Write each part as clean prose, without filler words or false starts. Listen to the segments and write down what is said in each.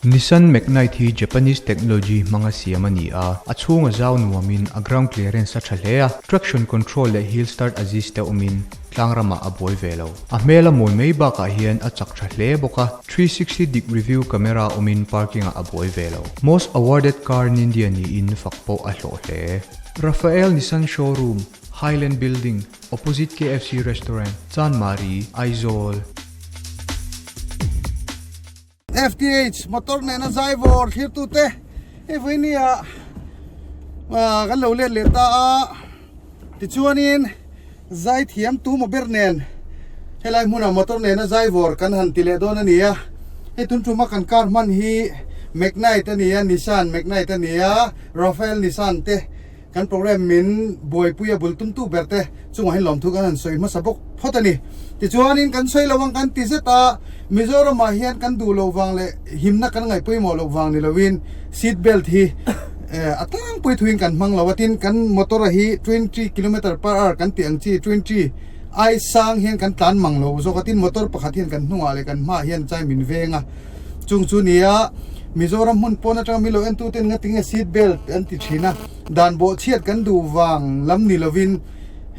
Nissan Magnite hi Japanese technology hmanga siam a ni a, a chhung a zau nuamin a ground clearance a tha hle a, traction control leh hill start assist te awmin tlang ramah a buai ve lo. A hmel a mawi mai bakah hian a chak tha hle bawk a, 360 degree view camera awmin parking ah a buai ve lo. Most awarded car in India niin fak pawh a hlawh hle. Rafael Nissan Showroom, Highland Building, opposite KFC Restaurant, Chanmari, Aizawl. FTH motor nena zai vawr thlirtute hei vawinia kan lo let leh ta a tichuanin zai thiam tu maw ber nen helai hmunah motor nena zai vawr kan han ti leh dawn a ni a hei tun tuma kan car hman hi Magnite a ni a Nissan Magnite a ni a Rafael Nissan te Kan program min buaipui a bul tumtu ber te chungah hian lawmthu kan han sawi hmasa bawk phawt a ni. Tichuanin kan sawi lo ang kan ti zet a, Mizoramah hian kan duh loh vang leh himna kan ngaih pawimawh loh vang ni loin seat belt hi a tlangpui thuin kan hmang lo a, tin kan motor a hi 20 kilometer per hour kan tih ang chi 20 ai sang hian kan tlan mang lo zawk a, tin motor pakhat hian kan hnungah leh kan hmaah hian chai min veng a. Chung chu nia Mizoram hmun pawn atanga milo entu ten ngatinge seat belt an ti thin a, dan bawh chhiat kan duh vang lam ni lovin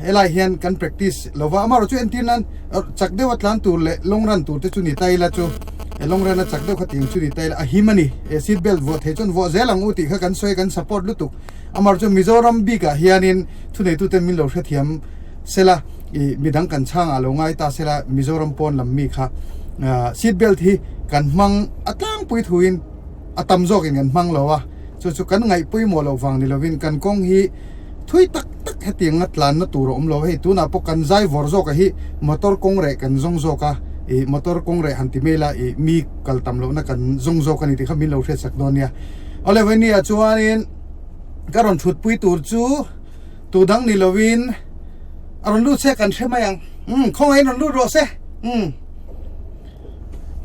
helai hian kan practice lova, amaherawh chu entir nan chak deuh a tlan tur leh long run tur te chu ni ta ila chu long run a chak deuh kha tih ang chu ni ta ila a him a ni, seat belt vuah thei chuan vuah zel ang u tih kha kan sawi kan support lutuk, amaherawh chu Mizoram bikah hianin thuneitute min lo hrethiam sela i midang kan chhangah lo ngai ta sela Mizoram pawn lam mi kha seat belt hi kan hmang a tlangpui thuin a tam zawkin kan hmang lo a chu chu kan ngaih pawimawh loh vang ni lovin kan kawng hi thui tak tak hetianga tlanna tur a awm lo hei tunah pawh kan zai vawr zawk a hi motor kawng reh kan zawng zawk a i motor kawng reh han ti mai ila i mi kal tam lohna kan zawng zawk a ni tih kha min lo hriatsak dawn nia awle vawinia chuanin ka rawn thutpui tur chu. Tu dang ni lovin a rawn lut se kan hre mai ang. Umm khawngaihin rawn lut rawh se. Umm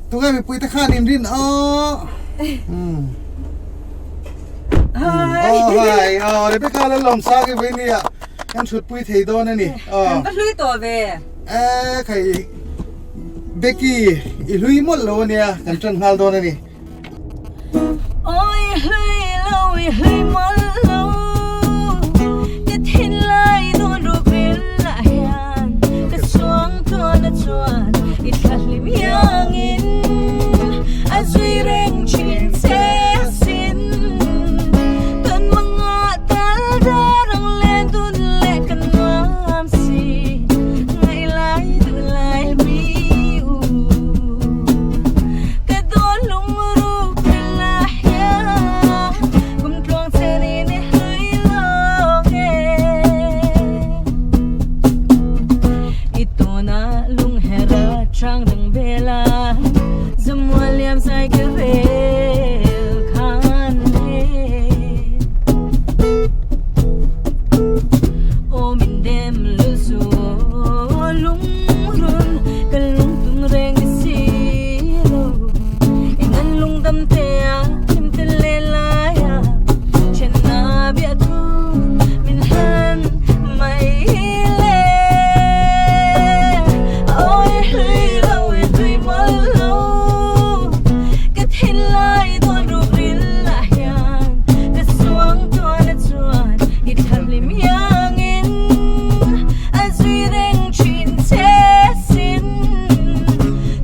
tunge mipui te khan in rin aw. Umm Hi. Oh hi. Oh Rebecca la lawm sa ki vui nia. Kan thut pui thei dawn ani. Oh. Kan va hlui tawh ve. Eh khai Becky i hlui mawlh lo ania kan tan nghal dawn ani. Oi hlui lo i hlui mawlh lo Ka thinlai dawn ruk ril ah hian Ka suang tuan a chuan i thlahlim iangin A zui reng thin che sin Kan manga tal dar ang len dun leh kan nuam si Ngaih lai duh lai mi u Ka dawn lung ruk ril ah hian kum tluang chen in i hlui lawng e. I tuna lung her a chang dang vel a zamual liam zai ka rel khan e. Aw min dem lu su lung run ka lung tum reng ni si lo eng an lung dam te a hlim te le lai a then na bia thu min hlan mai le ôi hlui lo i tui mawlh lo ka thinlai dawn ruk ril ah hian ka suang tuan a chuan i thlarhlim iangin a zui reng thin che sin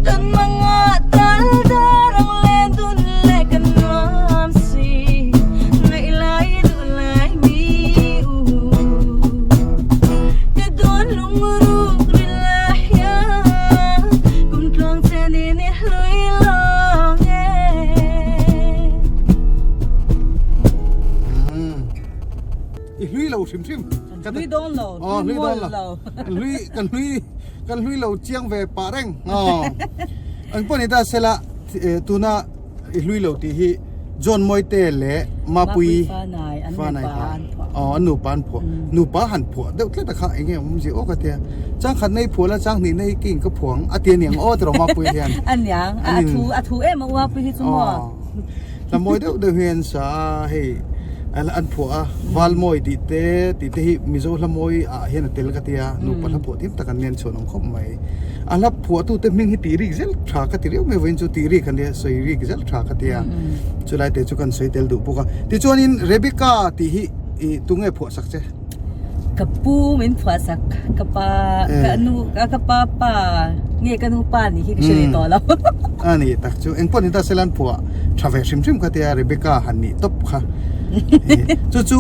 Kan manga tal dar ang len dun leh kan nuam si Ngaih lai duh lai mi u Ka dawn lung ruk ril ah hian Kum tluang chen in i hlui lawng e. I hlui lo hrim hrim. Kan hlui dawn lo. Aw hlui dawn lo. Kan hlui kan hlui kan hlui lo chiang ve pah reng. Aw. Ang pawh ni ta sela tuna i hlui lo tih hi John Mawite leh Mapui Fanai kha aw an nupa an phuah nupa han phuah deuh tlat a kha eng nge awm zia aw ka tia chang khat nei phuah la chang hnih nei king ka phuang a ti aniang aw tiraw Mapui hian aniang a thu a thu em a Mapui hi chu maw la mawi deuh deuh hian sa hei. An phuah a, Valmawi tih te tih te hi Mizo hla mawi ah hian a tel ka tia, nupa hla phuah thiam tak an nia an chhuan awm khawp mai. A hla phuah tu te hming hi tih rik zel tha ka ti riau mai vawiin chu tih rik an nia sawi rik zel tha ka tia, chulai te chu kan sawi tel duh bawk a. Tichuanin Rebecca tih hi ih tunge phuah sak che? Ka pu min phuah sak ka pa ka nu ka pa pa nge ka nu pa nih hi ka hre leh tawh lo. A ni tak chu engpawh ni ta se lan phuah tha ve hrim hrim kha tia Rebecca han nih tawp kha. Chu chu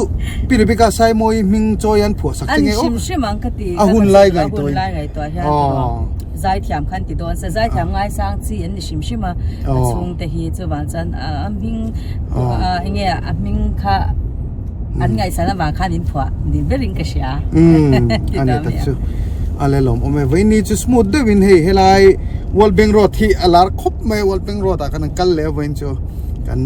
Pi Rebecca Saimawi hming chawi an phuah sak che nge aw. An hrim hrim ang ka ti. A hun lai ngaihtuah. A hun lai ngaihtuah hian zaithiam khan ti dawn se zaithiam ngaisang chi an ni hrim hrim a a chhungte hi chuvang chuan a hming enge a hming kha An ngaihsan avang khan in phuah ni berin ka hria. Umm a ni tak chu a le lawm awm e. Vawiin chu smooth deuhin hei helai World Bank Road hi a lar khawp mai a, World Bank Road ah khan an kal leh a vawiin chu kan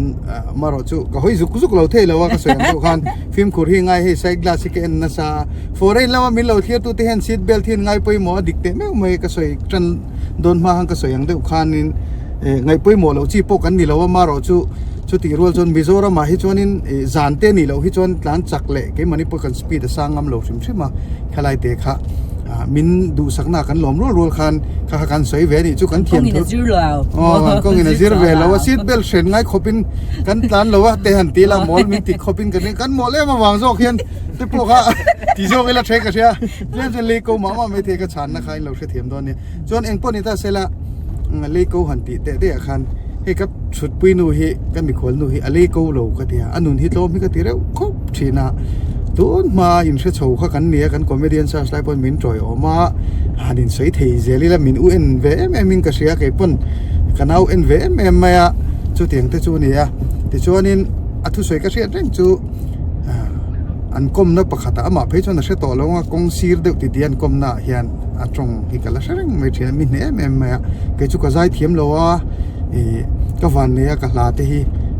amarawh chu ka hawi zuk zuk lo thei lo a ka sawi ang deuh khan fimkhur hi ngai hei side glass hi ka en nasa a, foreign lama min lo thlir tu te hian seat belt hi an ngai pawimawh a dik teh meuh mai ka sawi tan dawn hma khan ka sawi ang deuh khanin ngaih pawimawh loh chi pawh kan ni lo a amarawh chu Chutih rual chuan Mizoramah hi chuanin ih zan te nih loh hi chuan tlan chak leh keimahni pawh kan speed a sang ngam lo hrim hrim a, khalai te kha ah min duhsakna kan lawm rual rual khan kha kha kan sawi ve a nih chu kan thiam thu aw kan kawngin a zir ve lo a seat belt hren ngai khawpin kan tlan lo a te han ti la mawl min ti khawpin kan kan mawl em avang zawk hian te pawh kha ti zawk ila the ka hria tlem chuan lei ko mah mah maithei ka chhanna kha in lo hrethiam dawn nia chuan engpawh ni ta sela lei ko han tih teh daih ah khan hei ka Thutpui nu hi ka mikhual nu hi a lei ko lo ka ti a, a nun hi tlawm hi ka ti reuh khawp thin a, tun hma inhre chho kha kan ni a, kan comedian search lai pawn min tawi awm a, han insawi thei zel ila min u en ve em em in ka hria kei pawn ka nau en ve em em mai a, chutiang te chu a ni a, tichuanin a thusawi ka hriat reng chu an kawmna pakhatah amah phei chuan a hre tawh lo ang a, kawng sir deuh ti ti an kawmna ah hian a tawng hi ka la hre reng mai thin a, mi hneh em em mai a, kei chu ka zai thiam lo a. Ih ka van nei a ka hla te hi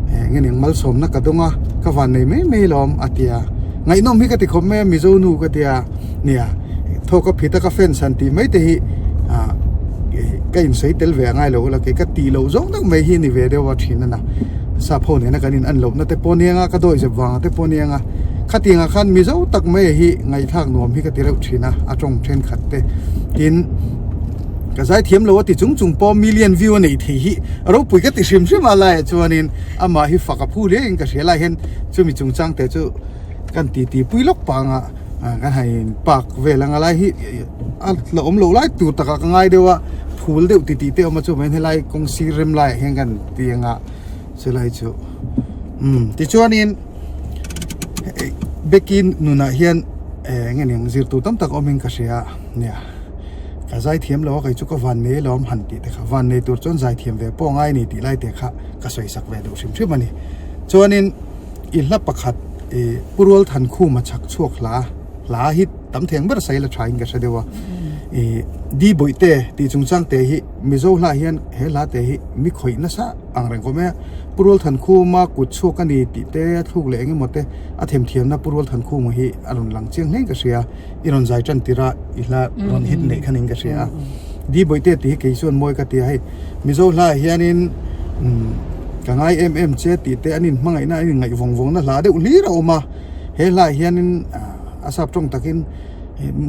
eng eng malsawmna ka dawng a ka van nei mai mai lawm a ti a ngaihnawm hi ka ti khawp mai a mizo nu ka ti a nia thawk a phit a ka fans han tih mai te hi ah ka insawi tel ve a ngai lo la kei ka tih loh zawng deuh mai hi a ni ve deuh a thin a na sap ho nena kan in an lohna te pawh aniang a ka dawi zep vang te pawh aniang a khatiang ah khan mizo tak mai hi ngaihthlak nuam hi ka ti reuh thin a a tawng thenkhat te tin. Ka zai thiam lo a ti chung chung pawh million view a neih theih hi ropui ka ti hrim hrim a laiah chuanin amah hi fak a phu hle in ka hria lai hian chumi chungchang te chu kan ti ti pui lawk pang a kan han in park vel anga lai hi a la awm loh lai tur takah ka ngai deuh a phul deuh ti tih te a awm a chuvangin helai kawng sir rem laiah hian kan ti anga chulai chu umm tichuanin Becky nunah hian eng nge niang zir tur tam tak awmin ka hria nia. Ka zai thiam lo a kei chu ka van nei alawm han tih te kha van nei tur chuan zai thiam ve pawh ngai a ni tih lai te kha ka sawi sak ve duh hrim hrim a ni. Chuanin i hla pakhat ih Pu Rualthankhuma chhak chhuak hla hla hi tam theng ber sawi la tha in ka hre deuh a. Ih Di Bawihte tih chungchang te hi Mizo hla hian he hla te hi mi khawih nasa ang reng khawp mai a. Pu Rualthankhuma kut chhuak a ni tih te a thluk leh eng emaw te a themthiamna Pu Rualthankhuma hi a rawn lang chiang hle in ka hria. I rawn zai tan tir a, i hla rawn hit neih khan in ka hria a. Di Bawihte tih hi kei chuan mawi ka ti a, hei Mizo hla ah hianin ka ngai em em che tih te an inhmangaihna an inngaih vawng vawngna hla deuh hlir a awm a. He hla ah hianin a sap tawng takin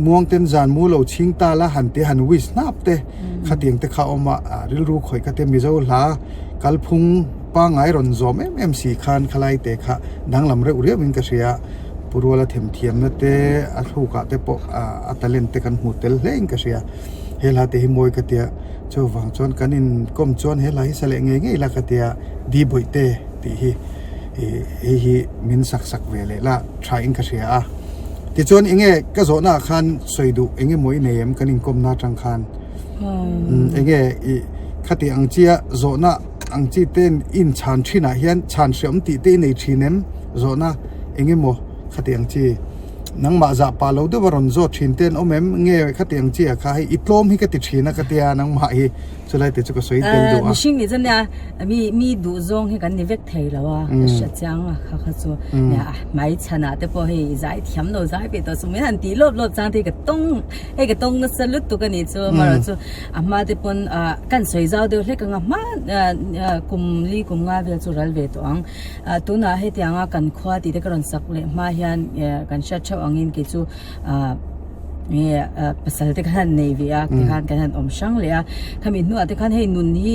muangten zan mu lo chhing ta la han ti han wish hnap te khatiang te kha a awm a, rilru khawih ka te Mizo hla kalphung pangngai rawn zawm em em si khan khalai te kha danglam reuh riau in ka hria. Pu Ruala themthiamna te a thlukah te pawh a talent te kan hmu tel hle in ka hria. He hla te hi mawi ka tia chuvang chuan kan inkawm chuan he hla hi sa leh ngei ngei la ka tia Di Bawihte tih hi ih hei hi min sak sak ve leh la tha in ka hria a. Tichuan enge ka zawhna ah khan sawi duh enge maw i nei em kan inkawmna atang khan enge ih khati ang chia zawhna ang chi ten in chhan thin ah hian chhan hreawm tih te i nei thin em zawhna eng emaw khati ang chi nangmah zah pah lo deuh a rawn zawt thin te an awm em nge khati ang chi ah kha hei i tlawm hi ka ti thin a ka tia nangmah hi. Chulai te chu ka sawi tel duh a. Mihring nih chuan nia mi mi duh zawng hi kan ni vek thei lo a, ka hria chiang a kha kha chu nia hmai chhanah te pawh hei zai thiam lo zai ve tawh chu min han tih lawp lawp chang te hi ka tawng hei ka tawng nasa lutuk a nih chu amaherawh chu a hma te pawn ah kan sawi zau deuh hlek ang a hma kum li kum nga vel chu ral ve tawh ang ah tunah hetianga kan khua tih te ka rawn sak leh hma hian kan hriat theuh angin kei chu ah. nge pasal te khan han nei ve a tikhan kan han awm hrang leh a khami hnuah te khan hei nun hi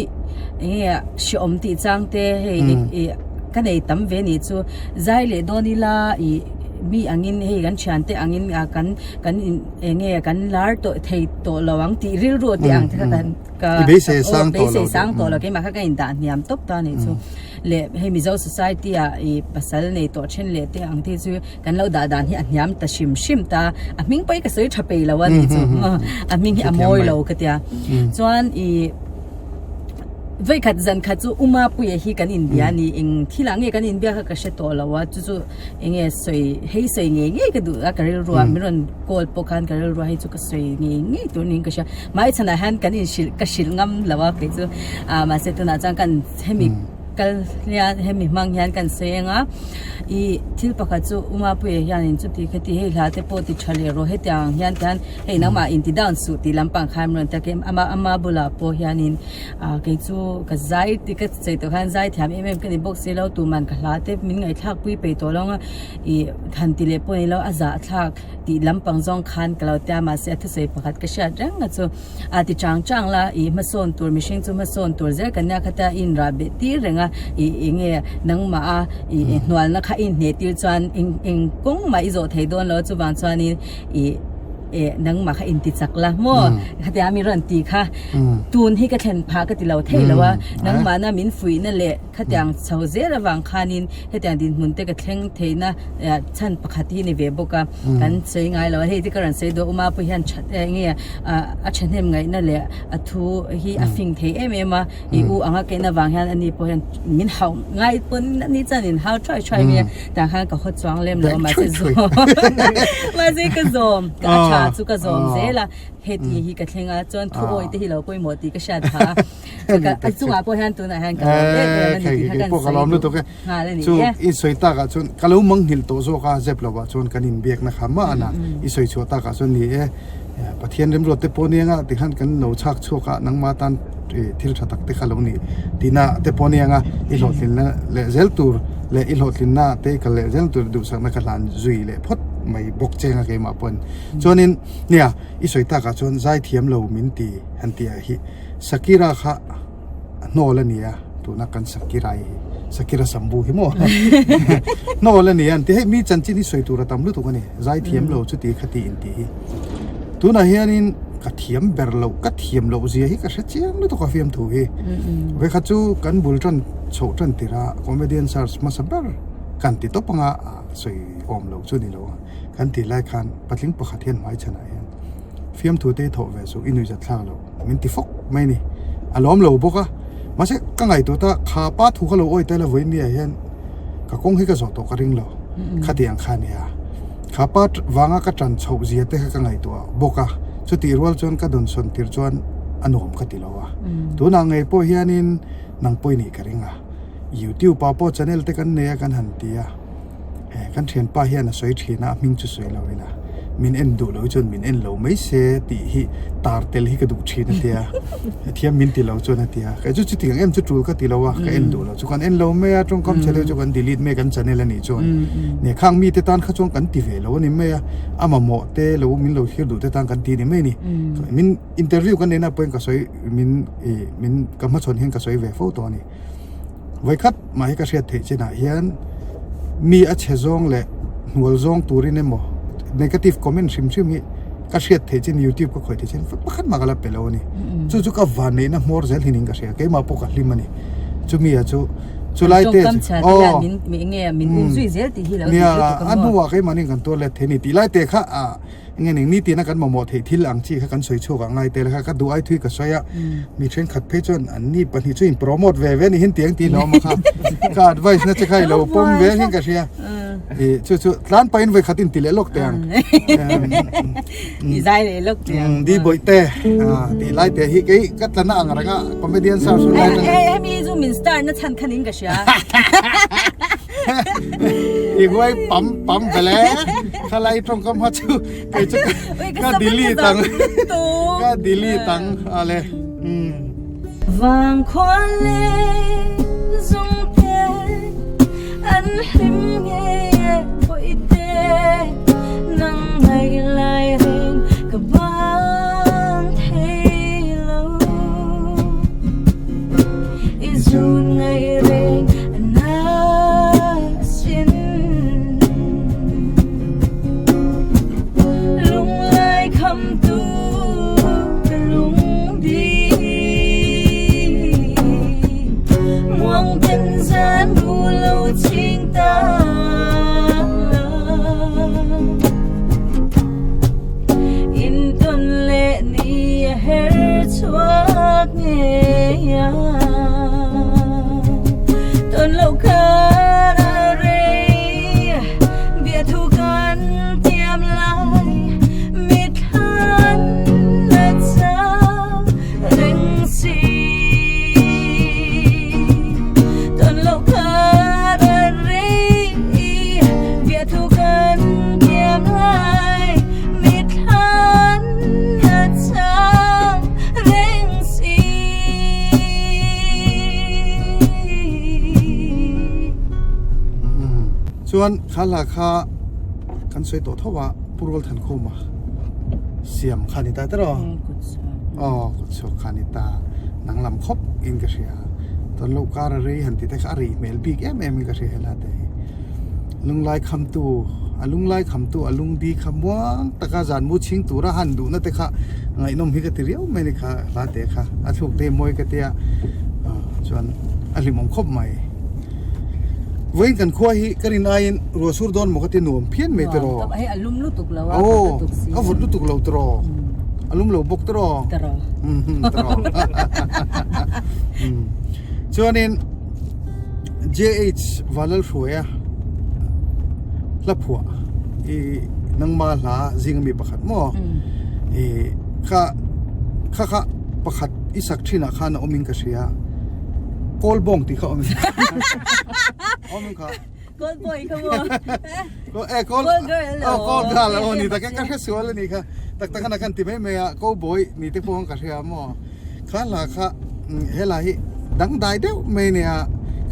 enge hreawm tih chang te hei ih ka nei tam ve nih chu zai leh dawn ila ih mi angin hei kan thian te angin ah kan kan in enge kan lar tawh thei tawh lo ang tih rilru tih ang te kha kan ka beisei sang tawh lo keimah kha ka indah hniam tawp ta nih chu leh hei mizo society ah ih pasal nei tawh then leh te ang te chu. Kan lo dah dan hi a hniam ta hrim hrim ta, a hming pawh hi ka sawi tha pei lo a nih chu, a hming hi a mawi lo ka tia. Chuan ih vawikhat zan khat chu Uma Puia hi kan inbia a ni, eng thil ah nge kan inbia kha ka hre tawh lo a, chu chu eng nge sawi hei sawi ngei ngei ka duh a ka rilru a, min rawn call pawh khan ka rilru a hei chu ka sawi ngei ngei tur niin ka hria. Hmaichhanah hian kan inhrilh ka hrilh ngam lo a kei chu, ah mahse tunah chuan kan hemi. Kal hian hemi hmang hian kan sawi ang a, ih thil pakhat chu Umapuia hianin chuti khati hei hla te pawh ti tha leh rawh hetiang ang hian tihian hei nangmah inti down suh tih lampang khan rawn ta kem ama ama bulah pawh hianin ah kei chu ka zai ti ka sawi tawh khan zai thiam em em ka ni bawk si lo tuman ka hla te min ngaihthlak pui peih tawh lo ang a ih han ti leh pawh ni lo a zahthlak tih lampang zawng khan ka lo tia mahse a thusawi pakhat ka hriat reng a chu. A ti chang chang la, i hmasawn tur mihring chu hmasawn tur zel kan nia khata i inrah beh tir reng a, i enge nangmah a i hnualna kha i inhneh tir chuan eng eng kawng mah i zawh thei dawn lo chuvang chuanin i eh nangmah kha inti chak la maw khatia mi rawn ti kha tun hi ka thlen phah ka ti lo thei lo a, nangmahna min fuihna leh khatiang chho zel avang khanin hetiang dinhmun te ka thleng theihna chhan pakhat hi ni ve bawk a, kan sawi ngai lo a, hei te ka rawn sawi duh a, Uma pawh hian that enge a thahnem ngaihna leh a thu hi a fing thei em em a, i u anga keina vang hian ani pawh hian min hauh ngai pawn ani chuan in hau thuai thuai mai a, tah khan ka haw chuang lem lo a mahse zawm mahse ka zawm ka a tha chu ka zawm zel a, heti hi ka thleng a chuan thu awi te hi lo pawimawh tih ka hriat phah a. A chungah pawh hian tunah hian ka lawm em em a ni tih kha kan sawi duh nghal a ni Chu i sawi takah chuan ka lo manghilh tawh zawk a zep lovah chuan kan inbiakna kha mah a na i sawi chhuah takah chuan ni e Pathian remruat te pawh nia nga tikhan kan lo chhak chhuak a nangma tan thil tha tak te kha lo ni tihna te pawh nia nga i hlawhtlinna leh zel tur leh i hlawhtlinna te i kal leh zel tur duhsakna ka hlan zui leh phawt mai bawk cheng a keimah pawhin chuanin nia i sawi takah chuan zaithiam lo min ti han tih ah hi. Sakira kha hnawl a ni a, tuna kan Sakira hi Sakira Sambu hi maw hnawl a ni a an ti hei mi chanchin hi sawi tur a tam lutuk a ni zai thiam lo chuti kha ti in tih hi tunah hianin ka thiam ber loh ka thiam loh zia hi ka hre chiang lutuk a fiamthu hi vekhat chu kan bul tan chhoh tan tir a comedian search hmasa ber kan ti tawp anga sawi awm loh chu ni lo a kan tih lai khan patling pakhat hian hmaichhanah hian fiamthu te hi thawh ve suh i nuihzat thlak loh. min ti fawk mai a ni a lawm lo bawk a mahse ka ngaihtuah ta kha pa thu kha lo awi tel a vawiin ni ah hian ka kawng hi ka zawh tawh ka ring lo khati ang kha a ni a kha pa vanga ka tan chhoh zia te kha ka ngaihtuah bawk a chutih rual chuan ka dawnsawn tir chuan a nuam ka ti lo a tunah ngei pawh hianin nang pawh i nih ka ring a youtube ah pawh channel te kan nei a kan han ti a. He kan thianpa hian a sawi thin a, a hming chu sawi lo ila, min en duh lo chuan min en lo mai se tih hi tar tel hi ka duh thin a tia, thiam min ti lo chuan a tia, kei chu chuti ang em chu tul ka ti lo a, ka en duh lo chu kan en lo mai a, tawngkam chhe deuh chu kan delete mai kan channel a nih chuan ne khang mite tan kha chuan kan ti ve lo a ni mai a, a mamawh te lo min lo thlir duh te tan kan ti ni mai a ni, min interview kan neihna pawhin ka sawi min ih min ka hmachhawn hian ka sawi ve fo tawh a ni. Vawikhat mah hi ka hriat theih chinah hian mi a chhe zawng leh hnual zawng turin emaw negative comment hrim hrim hi ka hriat theih chin youtube ka khawih theih chin pakhat mah ka la pe lo a ni. Chu chu ka van neihna hmawr zel hinin ka hria keimah pawh ka hlim a ni. Chumi ah chu chulai te aw nia a hnuah keimahni kan tuar let thei a ni tih lai te kha ah Enge ning nitin a kan mamawh theih thil ang chi kha kan sawi chhuak ang ngai tel kha ka duh ai thui ka sawi a, mi thenkhat phei chuan an ni pahnih chu in promote ve ve ni hin tiang tih hlawm a kha ka advice na che kha i lo pawm ve hian ka hria. I chu chu tlan pahin vawi khat in ti leh lawk teh ang. I zai leh lawk teh ang. Di bawih te tih lai te hi kei ka tlana ang reng a comedian star chu lai tang. Hei hemi chu min star na chhan khan in ka hria. I huai pam pam vele khalai tawngkam ha chu kei chu ka delete ang. Ka delete ang ale. Vang khua leh zung te an hlim ngei e pawi te nang ngaih lai reng ka bang thei lo i zun ngaih reng a na sin lunglai kham tu ka lung di muang ten zan mu lo ching ta in tawn leh ni a her chhuak ngei a tawn loh khan a rei bia thu kan tiam lai mit thlan a chang reng si tawn loh khan a rei bia thu kan tiam lai mit thlan a chang reng si. Chuan kha hla kha kan sawi tawh tho a Pu Rualthankhuma siam kha ni ta tiraw? Aw kut chhuak kha ni ta nang lam khawp in ka hria chuan lo kar a rei han ti te kha a rei hmel bik em em in ka hria helai te hi lunglai khamtu a lunglai khamtu a lungdi kha muang taka zan mu chhing tura han duhna te kha ngaihnawm hi ka ti riau mai a ni kha hla te kha a thluk te mawi ka tia chuan a hlimawm khawp mai. Vawiin kan khua hi ka rin aiin ruah sur dawn maw ka ti nuam phian mai tiraw. Nuam hei a lum lutuk lo a, vawt lutuk si. A vawt lutuk lo tiraw. A lum lo bawk tiraw. Tiraw. Tiraw. Chuanin JH Vanlalhruaia hla phuah i nangma hla zing ami pakhat maw i kha kha kha pakhat i sak thinah khan a awmin ka hria. Kawl bawng tih kha awm awm kha. Kawl boy kha maw? Eh kawl Kawl girl oh kawl girl oh ni tak ka hre sual ani kha. Tak tak ana kan ti mai mai a kaw boy ni te pawh ka hria maw. Kha hla kha he hla hi dangdai deuh mai nia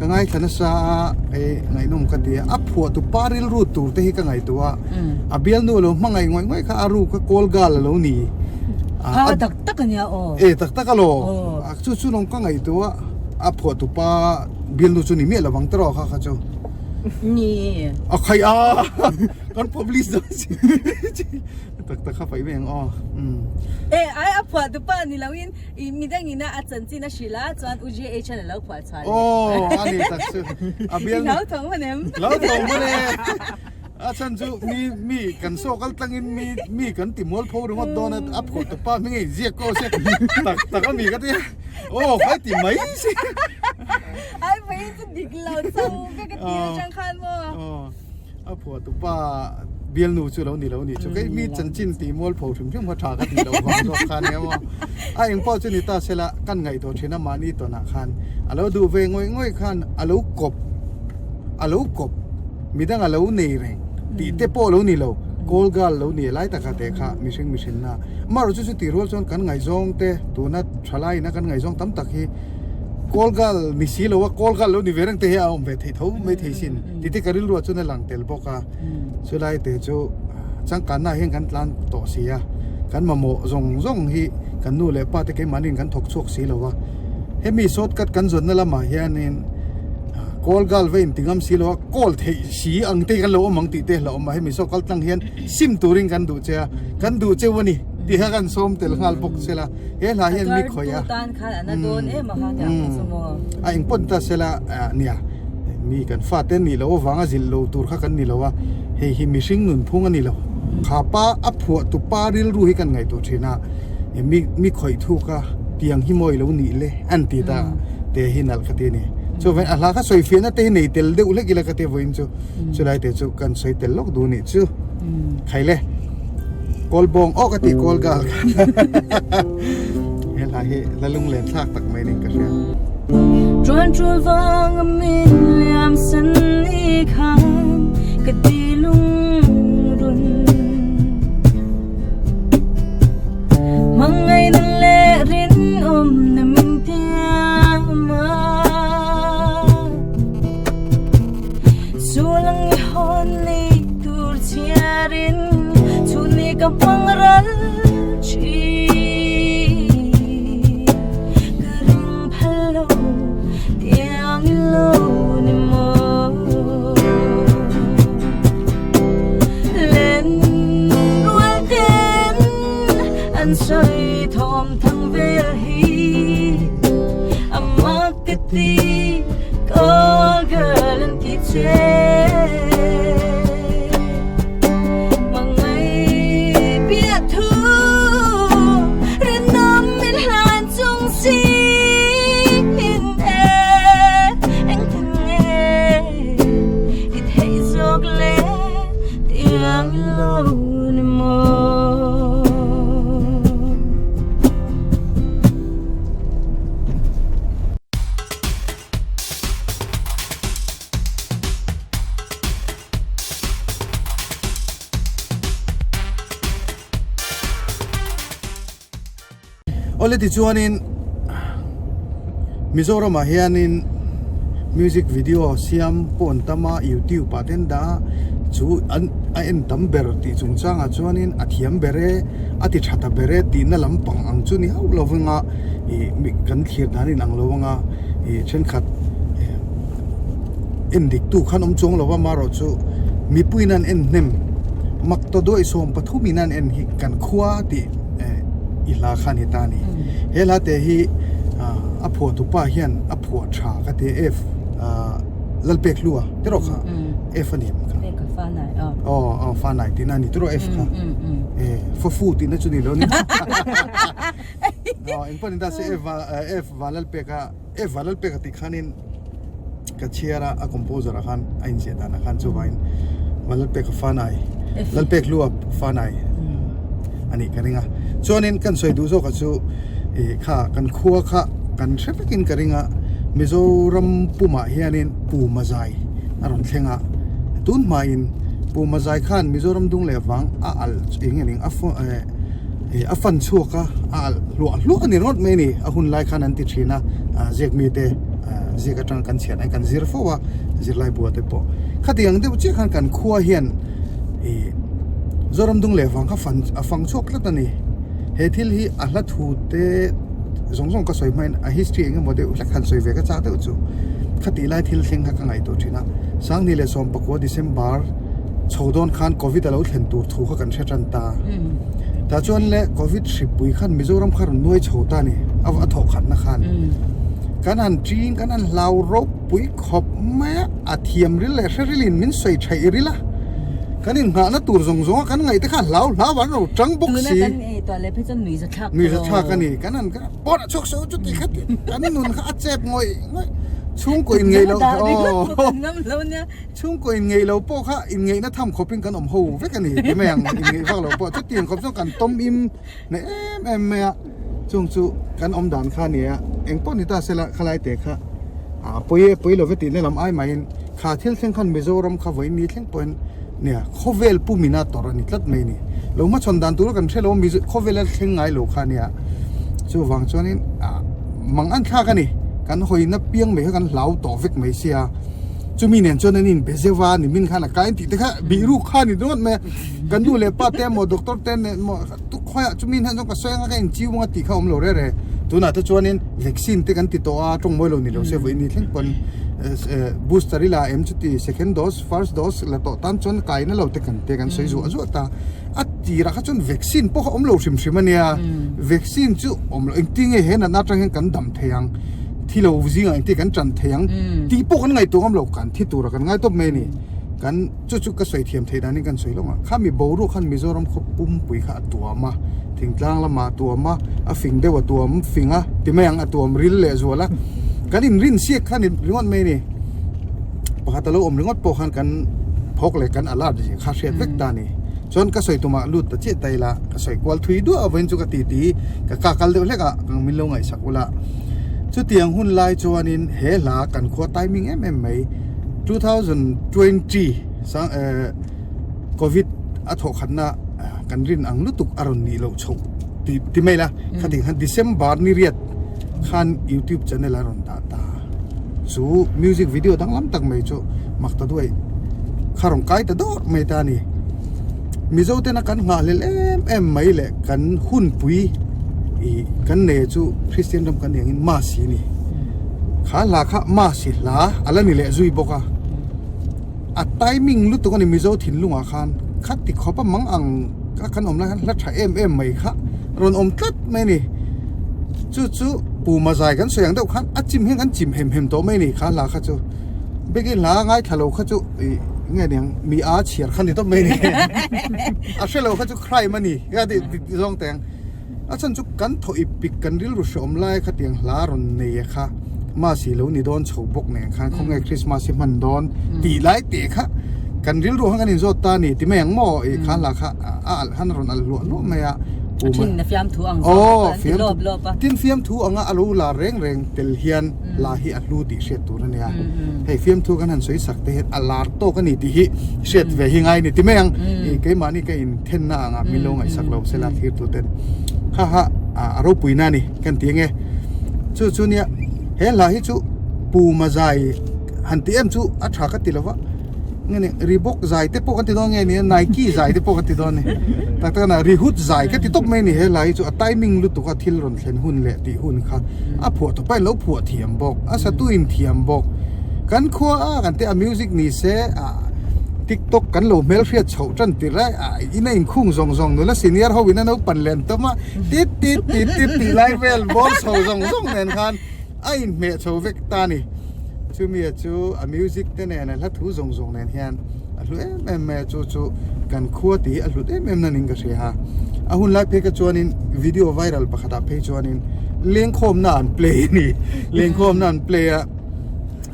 ka ngaithla nasa a hei ngaihnawm ka ti a. A phuah tu pa rilru tur te hi ka ngaihtuah a. A bialnu lo hmangaih ngawih ngawih kha a ru kha kawl girl a lo ni. Ha tak tak ania aw. Eh tak tak alo. Chu chu lawng ka ngaihtuah a phuah tu pa bialnu chu ni miah lovang tawh kha kha chu. Ni. A khai a kan publish dawn si. Tak tak kha paih mai ang aw. Eh ai a phuah tu pa ni lo in i midang ina a chanchin a hrilh a chuan U JH an alo phuah chhuah leh. Aw a ni tak chu. A bialnu. I hlau tho hman em? Hlau tho hman e. A chhan chu mi mi kan saw kal tlangin mi mi kan ti mual pho ringawt dawn a a phuah tu pa hming a inziak ko se tak tak a mi ka ti a aw khai ti mai si Ai mai chu dik lo chau vek a ti atang khan maw aw a phuah tu pa bialnu chu lo ni lo ni chu kei mi chanchin ti mual pho hrim hrim kha tha ka ti lo vang zawk kha nia maw a engpawh chu ni ta sela kan ngaihtuah thin a mahni tawnah khan a lo duh ve ngawih ngawih khan a lo kawp a lo kawp. Midang a lo nei reng tih te pawh lo ni lo, call girl lo ni lai taka te kha mihring mihrinna. Amaherawhchu chu tih rual chuan kan ngaihzawng te tuna thalai ina kan ngaihzawng tam tak hi call girl ni si lo a, call girl lo ni ve reng te hi a awm ve thei tho mai thei sin tih te ka rilruah chuan a lang tel bawk a. Chulai te chu changkanna ah hian kan tlan tawh si a, kan mamawh zawng zawng hi kan nu leh pa te keimahniin kan thawk chhuak si lo a. Hemi shortcut kan zawnna lamah hianin Call girl va inti ngam si lo a, call theih si ang te kan lo awm ang tih te hlauh awm a, hemi saw kal tlang hian sim turin kan duh che a, kan duh cheu a ni tih kha kan sawm tel nghal bawk se la, he hla hian mi khawih a. A engpawh ni ta se la nia, mi kan fate nih loh avanga zilh lo tur kha kan ni lo a, hei hi mihring nunphung a ni lo. Kha pa a phuah tu pa rilru hi kan ngaihtuah thin a, mi mi khawih thuk a tiang hi mawi lo nih le an ti ta te hi nalh ka ti a ni. Chuvangin a hla kha sawi fiahna te hi nei tel deuh hlek ila ka ti vawiin chu chulai te chu kan sawi tel lawk duh nih chu. Khaile kawl bawng aw ka tih kawl gal kha he hla hi la lunglen thlak tak mai ning ka hria. Chuan tul vang a min liam san ni khan ka ti lungrun Mangai na leh rinawm na min tiam a Sulang i hawn ni tur chhiarin Chhun ni ka hmang ral thin Ka ring phal lo tiang i lo ni maw Len rual ten an sawi thawm thang vel hi A mak ka ti call girl an ti che Mangai bia thu rinawm min hlan chung sin e Engtin nge i theih zawk le tiang i lo ni maw. Awle tichuanin Mizoramah hianin music video siam pawh an tam a youtube ah te an dah a chu an a en tam ber tih chungchangah chuanin a thiam ber e a ti tha ta ber e tihna lampang ang chu ni hauh lo vanga ih kan thlir dan in ang lo anga ih thenkhat en dik tu khan awm chuang lo va amaherawh chu mipuiin an en hnem mak ta duai 13 in an en hi kan khua tih eh i hla kha a ni ta a ni he hla te hi ah a phuah tu pa hian a phuah tha ka ti f ah Lalpek hlua te rawh kha f a ni em kha aw aw fanai tihna a ni tiraw f kha eh fafu tihna chu ni lo ni aw engpawh ni ta se f f Vanlalpeka e Vanlalpeka tih khanin ka chhiar a a composer ah khan a inziah dan ah khan chuvangin Vanlalpeka fanai Lalpek hlua fanai a nih ka ring a chuanin kan sawi duh zawk ah chu ih kha kan khua kha kan hre vekin ka ring a Mizoram pumah hianin Puma zai a rawn thleng a tun hmain Puma zai khan Mizoram dung leh vang a alh eng nge ning a eh Ih a fan chhuak a a alh hluah hluah a ni ringawt mai a ni a hun lai khan an ti thin a ah ziak mite ah ziak atang kan chhiat ang kan zir fo a zirlai bua te pawh khati ang deuh chiah khan kan khua hian ih Zoram dung leh vang kha fan a fang chhuak tlat a ni he thil hi a hla thu te zawng zawng ka sawi hmain a history eng emaw deuh hlek han sawi ve ka chak deuh chu khati lai thil thleng kha ka ngaihtuah thin a Sangni leh Sawmpakua December chho dawn khan Covid a lo thlen tur thu kha kan hre tan ta. Tah chuan le Covid hripui khan Mizoram kha rawn nuai chho ta a ni, a thawh khatna khan. Kan han ṭin, kan han hlau ropui khawp mai a, a thiam ril leh hre rilin min sawi thaih ril a. Kan inngahna tur zawng zawng a kan ngaih te kha hlau hlau an ro ṭang bawk si. Tuna kan ei tawh leh phei chuan nuihza thlak tawh. Nuihza thlak a ni, kan han pawt a chhuak sawi chu ti kha ti kan nun kha a chep ngawih ngawih. Chhungkaw inngeih loh aw. Chhungkaw inngeih lo pawh kha inngeihna tham khawpin kan awm ho vek a ni ti mai ang, inngeih vak lo pawh chutiang khawp chuan kan tawm im hne em em mai a, chung chu kan awm dan kha a ni a, eng pawh ni ta sela khalai te kha a pawi e pawi lo ve tihna lam ai maiin kha thil thleng khan Mizoram kha vawiin ni thleng pawhin nia khawvel pumina tawrh a ni tlat mai a ni, lo hmachhawn dan tura kan hre lo a Mizo khawvela thleng ngai lo kha a nia, chuvang chuanin ah mang an thlak a ni, kan hawina piang mai kha kan hlau tawh vek mai sia. Chumi nen chuan an inbe zeuh a, nimin khan a kai an tih te kha bih ruk kha a ni dawt mai a, kan nu leh pa te emaw doctor te nen emaw khawiah chumi hian chuan ka sawi anga ka inchiu anga tih kha a awm lo reh reh. Tunah te chuanin vaccine te kan ti tawh a, tawng mawi lo ni lo se vawiin ni thleng pawn booster i la em chuti second dose first dose la tawh tan chuan kaina lo te kan te kan sawi zuah zuah ta. A tirah kha chuan vaccine pawh kha awm lo hrim hrim a nia, vaccine chu awm lo engtin nge he natna atang hian kan dam thei ang. Thi lo zingah engti kan tan thei ang tih pawh kan ngaihtuah ngam lo kan thi tura kan ngai tawp mai a ni. Kan chu chu ka sawi thiam theih danin kan sawi lawng a, khami boruak khan Mizoram khaw pumpui kha a tuam a, thingtlang lamah a tuam a, a fing deuh a tuam fing a ti mai ang a tuam ril leh zual a. Kan inrin siak kha ni ringawt mai a ni. Pakhat a lo awm ringawt pawh khan kan phawk leh kan alert zia kha hriat vek ta a ni. Chuan ka sawi tumah lut ta chiah ta ila ka sawi kual thui duah vawiin chu ka ti ti ka ka kal deuh hlek a kang min lo ngaihsak ula. Chutiang hun lai chuanin he hla kan khua timing em em mai 2020 sang eh Covid a thawh khatna kan rin ang lutuk a rawn nih loh chhoh ti ti mai la khating khan December ni riat khan YouTube channel a rawn dah ta chu music video danglam tak mai chu mak ta duai kha rawn kai ta dawr mai ta a ni Mizo tena kan nghahhlel em em mai leh kan hunpui ih kan nei chu Christian ram kan eng in mass hi a ni kha hla kha mass hi hla a la ni leh zui bawk a. A timing lutuk a ni Mizo thinlungah khan kha ti khawp a mang ang a kan awm lai khan hla tha em em mai kha rawn awm tlat mai a ni. Chu chu Puma zai kan sawi ang deuh khan a chim hian kan chim hem hem tawh mai a ni kha hla kha chu. Beki hla ngaithla lo kha chu ih nge niang mi a chhiar kha ni tawp mai a ni. A hre lo kha chu crime a ni a ti zawng teng. A chhan chu kan thaw ip pik kan rilru hreawm lai khatiang hla rawn nei a kha Mas hi lo ni dawn chho bawk nen khan khawnge Christmas hi hman dawn tih lai teh kha kan rilru khan kan inzawt ta a ni ti mai ang maw ih kha hla kha a alh khan a rawn alh hluah hluah mai a A thin na fiamthu ang zawk a ti lawp lawp a. Tin fiamthu anga a lo lar reng reng tel hian hla hi a hlu tih hriat tur a nia. Hei fiamthu kan han sawi sak te hian a lar tawk a ni tih hi hriat ve hi ngai a ni ti mai ang ih keimahni ka in thenna angah min lo ngaihsak lo sela thlir tu ten kha kha a ropui na a ni kan ti ange chu chu nia he hla hi chu puma zai han ti em chu a tha ka ti lo va nge ni Reebok zai te pawh kan ti dawn nge ni Nike zai te pawh kan ti dawn ni tak tak a Rihut zai ka ti tawp mai a ni he hla hi chu a timing lutuk a thil rawn thlen hun leh tih hun kha a phuah tawp a in lo phuah thiam bawk a satu in thiam bawk kan khua a kan te a music ni se ah tiktok kan lo hmelhriat chhoh tan tirh a ah in a inkhung zawng zawng nula senior ho in a naupan len tawm a tit tit tit tit tih lai vel bawr chho zawng zawng nen khan a inhmeh chho vek ta a ni chumi a chu a music te nen a hla thu zawng zawng nen hian a hlu em em mai a chu chu kan khua tih hi a hlut em em na niin ka hria a a hun lai phei kha chuanin video viral pakhatah phei chuanin lengkhawmna an play a ni lengkhawmna an play a.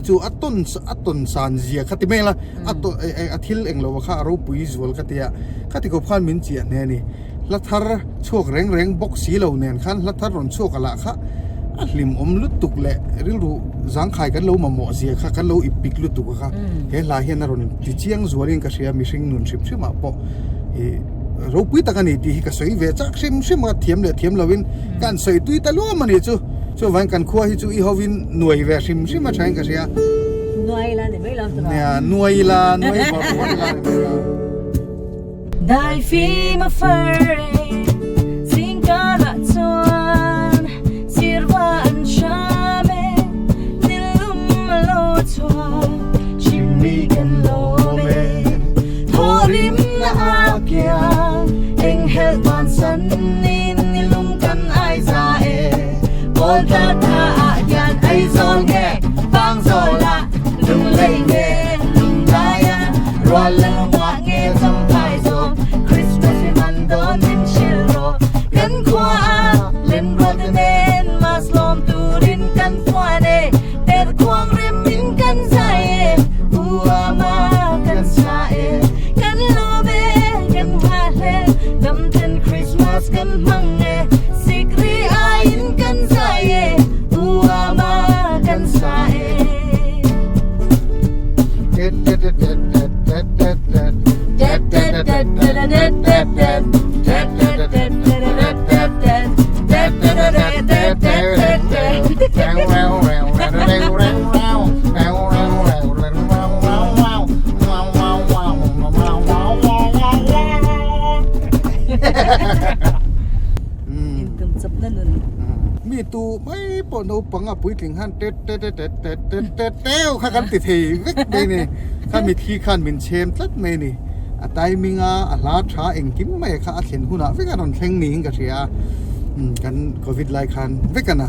Chu a tawn a tawn san zia kha ti mai la a tawn a thil eng lo kha a ropui zual ka tia khati khawp khan min chiah hne a ni hla thar chhuak reng reng bawk si lo nen khan hla thar rawn chhuak a lah kha a hlim awm lutuk leh rilru zangkhai kan lo mamawh zia kha kan lo ip pik lutuk a kha he hla hian a rawn ti chiang zualin ka hria mihring nun hrim hrim ah pawh ih ropui tak a ni tih hi ka sawi ve chak hrim hrim a thiam leh thiam lovin ka han sawi tui ta luam a ni chu chuvangin kan khua hi chu i hovin Nuai ve hrim hrim a thain ka hria. Nuai la ni mai lo tura. Nia, nuai la, nuai bawr bawr la ni mai lo. Dai fim a far e, zingkarah chuan sirva an hram e, nilum a lo chhuak, chimmi kan lawm e, thawhrim na a kiang, enghelh bansan in nilum kan ai za e. Pawl tla tha ah hian Aizawl nge Pangzawl ah Lunglei nge Lunglai ah Rual leh lungah nge Champhai zawk Christmas hi man dawn min hrilh rawh Kan khua ah Lenrual te nen Mas lawm turin kan fuan e Per khuang rem in kan zai e U ama kan sa e Kan lawm e kan nghahhlel Damten Christmas kan hmang e Sikri aiin kan zai e U ama kan sa e. Intum chawp na nun. Mi tu mai pawh naupang a puitling khan tet tet tet tet tet tet tet teu kha kan ti thei vek mai ni. Kha mithi khan min chhem tlat mai ni. A timing a a hla tha engkim mai kha a thlen hunah vek a rawn thleng niin ka hria a. Kan covid lai khan vek a na.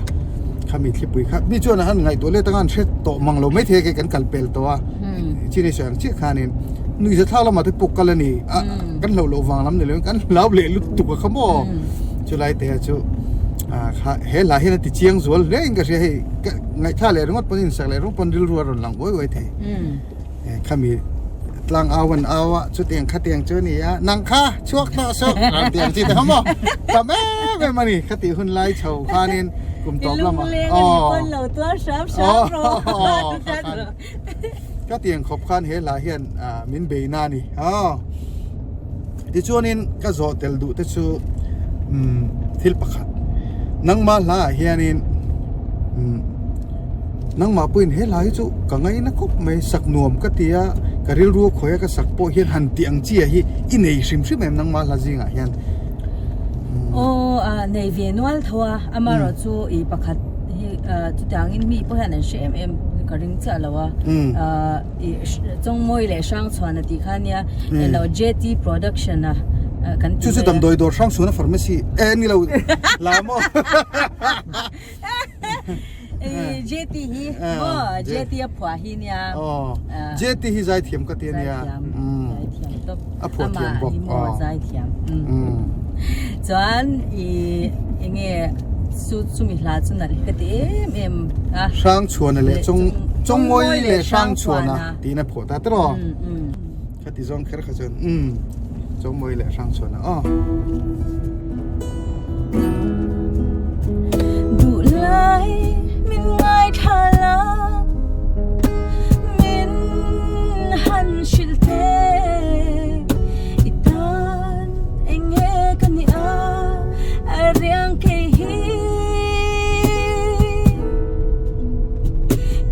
Kha mi thlipui kha mi chuan a han ngaihtuah let anga an hre tawh mang lo maithei a kei kan kal pel tawh a. Chini sawi ang chiah khanin nuihza thlak lamah te pawh kal a ni a kan hlauh loh vang lam ni lo in kan hlau leh lutuk a kha maw chulai te chu. Kha he hla hian a ti chiang zual hle in ka hria hei ka ngaihthla leh ringawt pawn insak leh ringawt pawn rilru a rawn lang uai uai thei. Khami tlang au an au a chutiang khatiang chu a ni a nang kha chhuak tawh suh rawn ti ang chi te kha maw tam em em a ni khatih hun lai chho khanin kum tawp lamah aw ka tiang khawp khan he hla hian min bei na a ni aw tichuanin ka zawh tel duh te chu umm thil pakhat nangmah hla ah hianin umm nangmah pawhin he hla hi chu ka ngaina khawp mai sak nuam ka ti a ka rilru a khawi a ka sak pawh hian han tih ang chi ah hi i nei hrim hrim em nangmah hla zingah hian. Aw a nei ve nual tho a amaherawh chu i pakhat hi chutiangin mi pawh hian an hre em em ka ring chiah lo a i Chawngmawi leh Hrangchhuana tih kha nia elo JT production a kan ti mai a. Chu chu damdawi dawr Hrangchhuana pharmacy e ni lo la maw. JT hi maw JT a phuah hi nia. Aw JT hi zaithiam ka ti a nia. Zaithiam zaithiam tawp. A phuah thiam bawk. Amah hi maw zaithiam. Chuan i enge chu chumi hla chu nalh hi ka ti em em a. Hrangchhuana leh Chawng Chawngmawi leh Hrangchhuana tiin a phuah ta tawh a. Ka ti zawng kher kha chuan umm Chawngmawi leh Hrangchhuana aw. Duhlai min ngaithla la min han hrilh teh i tan eng nge ka nih a a riang kei hi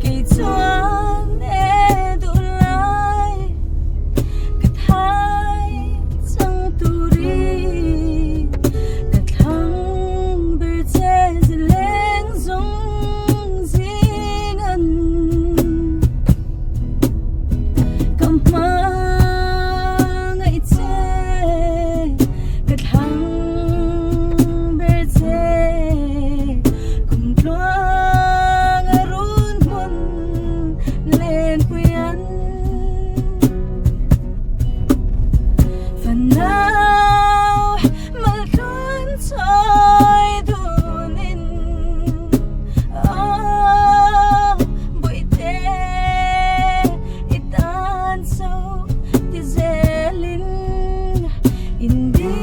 kei chuan e duhlai ka thai chang turin ka thlang ber che zileng zawng zing an ka hmangaih che ka thlang ber che kum tluang a run hmun lenpui an. Fanau maltluan chawi dunin Aw bawihte i tan cho ti zelin Indi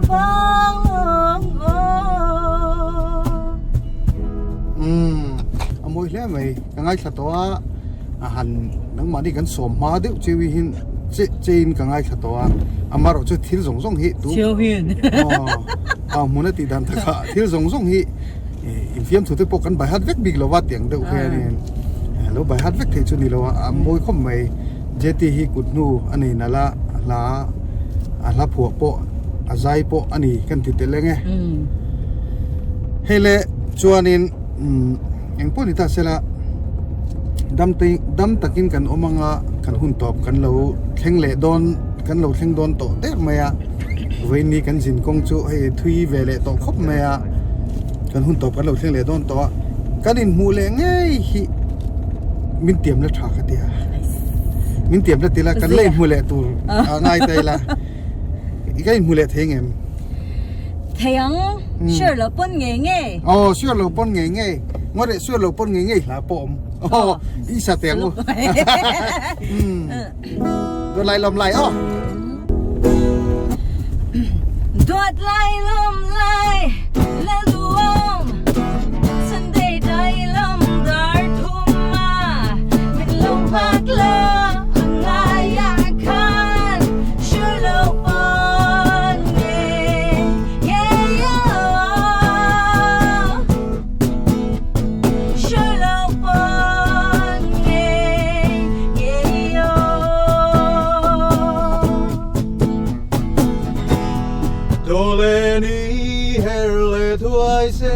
vang awng aw. Umm a mawi hle mai ka ngaithla tawh a. A han nangmahni kan sawm hma deuh cheu hi che chein ka ngaithla tawh a amaherawh chu thil zawng zawng hi tu aw a hmun a tih dan takah thil zawng zawng hi infiam thu te pawh kan baihat vek bik lo va tiang deuh hianin lo baihat vek theih chu ni lo a a mawi khawp mai JT hi kut hnu a nei nalh a hla a hla phuah pawh a zai pawh a ni kan ti tel eng e hei le chuanin Eng pawh ni ta sela, dam te dam takin kan awm anga kan hun tawp kan lo thleng leh dawn kan lo thleng dawn tawh der mai a, vawiin ni kan zin kawng chu hei thui ve leh tawh khawp mai a, kan hun tawp kan lo thleng leh dawn tawh a, kan inhmuh leh ngei hi min tiam la tha ka ti a, min tiam la ti la kan la inhmu leh tur a ngai ta ila. I ka inhmu leh thei ngem? Thei ang, sure lo pawn ngei ngei. Aw, sure lo pawn ngei ngei. Ngaw reh sure lo pawn ngei ngei hla pawh awm. Aw, i sa teng u. Duat lai lawm lai aw. Duat lai lawm lai la luam Sunday dai lam dar thum a Min lo nghak la a ngai ah khan Sure lo pawn nge nge aw Sure lo pawn nge nge aw. Dawleni her leh thuai se.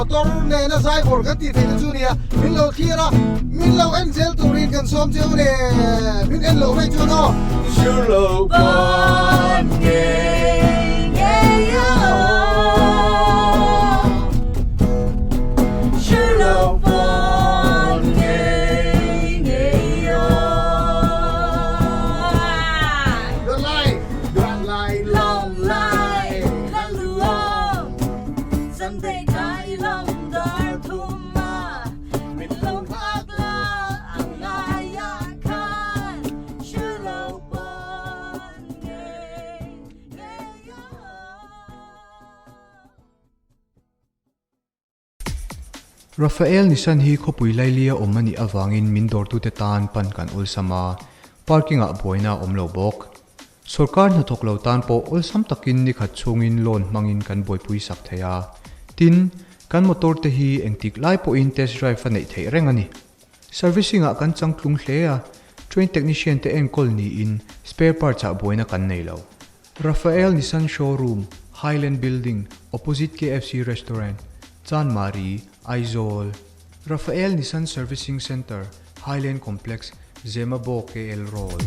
motor nena zaivawr kan tih theihna chu nia min lo thlir a min lo en zel turin kan sawm cheu le min en loh rei chuan aw Sure lo Ban ngei ngei a Sure lo ban ngei ngei a Lai lai Long lai la luang Sunday kai lam dar thum a Min lo nghak la ang ngai a khan Sure lo ban ngei ngei a. Rafael Nissan hi khawpui lailia awm a nih avangin min dawrtute tan pan kan awlsam a, parking ah buaina a awm lo bawk. Sorkar hnathawk lo tan pawh awlsam takin ni khat chhungin loan hmangin kan buaipui sak thei a. Tin, kan motor te hi engtik lai pawhin test drive a neih theih reng a ni. Servicing ah kan changtlung hle a, train technician te enkawl niin spare parts ah buaina kan nei lo. Rafael Nissan Showroom, Highland Building, opposite KFC Restaurant, Chanmari, Aizawl. Rafael Nissan Servicing Centre, Highland Complex, Zemabawk KL Road.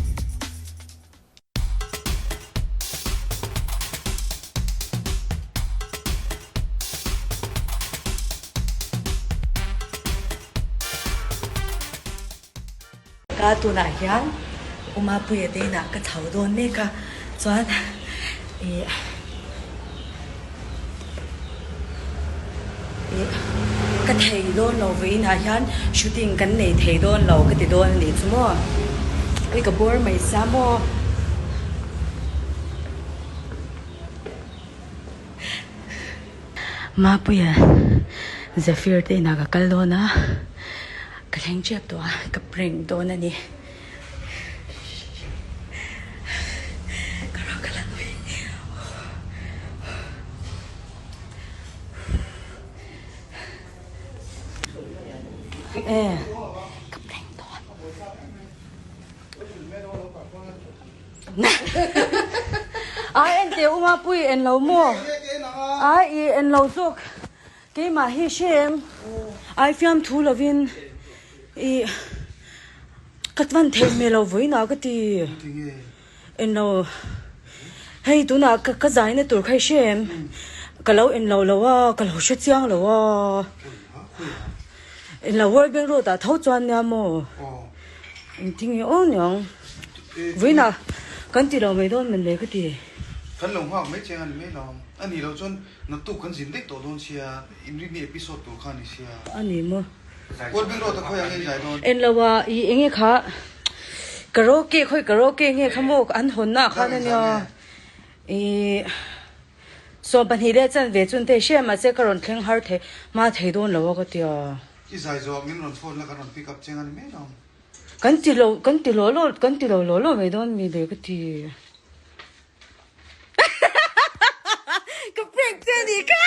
Ka tunah hian Umapuia te inah ka chho dawn mek a, chuan ih ih ka thei dawn lo vawiinah hian shooting kan nei thei dawn lo ka ti dawn a nih chu maw, ui ka bawr mai sia maw. Mapuia Zephyr te inah ka kal dawn a, ka thleng tep tawh a, ka prank dawn a ni. Ka rawh ka la nui. E, ka prank dawn. Ai en teh u Mapui en lo maw? Ai i en lo zawk keimah hi hrem ai fiam thu lovin i ka van theih hmel lo vawiinah ka ti en lo hei tunah ka zaina tur kha i hrem ka lo en lo lo a ka lo hre chiang lo a en lo World Bank Road ah tho chuan nia maw. Engtin nge aw niang? Vawiinah kan ti lo mai dawn men le ka ti. Kan lo nghak mai chiang a ni mai lo. A nih loh chuan naktuk kan zin daih tawh dawn sia, inrinni episode tur kha a ni sia. A ni maw? Kual bik rawh ta khawi ang nge zai dawn? En lo a, i enge kha karaoke khawi karaoke nge kha maw an hawnna ah khan a nia. I 12 leh chanve chun te hria mahse ka rawn thleng har thei hma thei dawn lo a ka ti a. I zai zawh min rawn phone la kan rawn pick up cheng a ni mai lo. Kan ti lo kan ti lo lo kan ti lo lo lo mai dawn mi le ka ti. Ka prank che ni ka.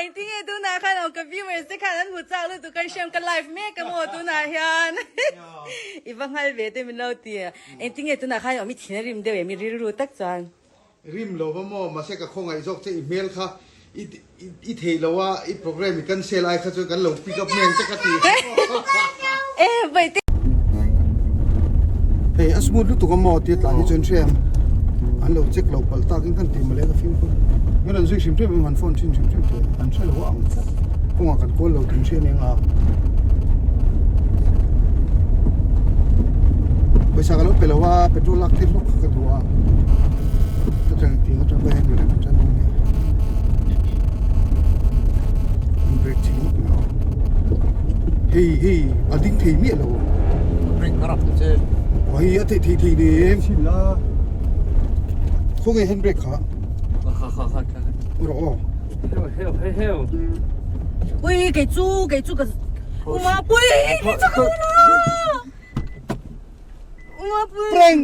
Engtin nge tunah khan aw ka viewers te khan an hmu chak lutuk kan hriam ka live mek a maw tunah hian. I va nghal ve te min lo ti. Engtin nge tunah khan awm i thin a rim deuh em i rilru tak chuan? Rim lo va maw? Mahse ka khawngaih zawk che i hmel kha i i theih lo a i program i cancel ai kha chuan kan lo pick up mai ang che ka ti E vawi te. Hei a smooth lutuk a maw tia tlan hi chuan hria em an lo check lo palh tak in kan ti mawle ka fimkhur min rawn zui hrim hrim em han phone thin hrim hrim teh an hre lo a ang tlat kawngah kan kawl lo tun hria nia nga. Pawisa ka lo pe lo a petrol lak tir hlawk kha ka duh a ka tang tih atang ka en reng tan dawn nia in break chhin ngawt mai aw hei hei a ding thei miah lo break ka rap ta che hei a theih thei thei nem chhin la khawnge hand brake kha kha kha kha kha rawh aw heo heo heo heo Ui kei chu kei chu ka Uma pui kei chu ka la Uma pui Prank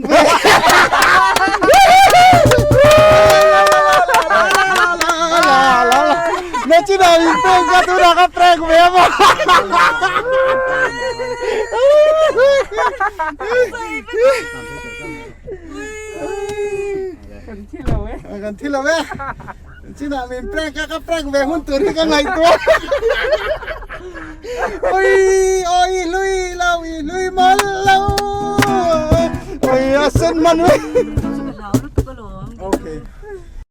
Na chi na in prank ka tu na ka prank ve ma. Kan thi lo e. Chinah min prank a, ka prank ve hun tur hi ka ngaihtuah. Oi, oi, lui lo, i lui mal lo. Oi, a sen man ve.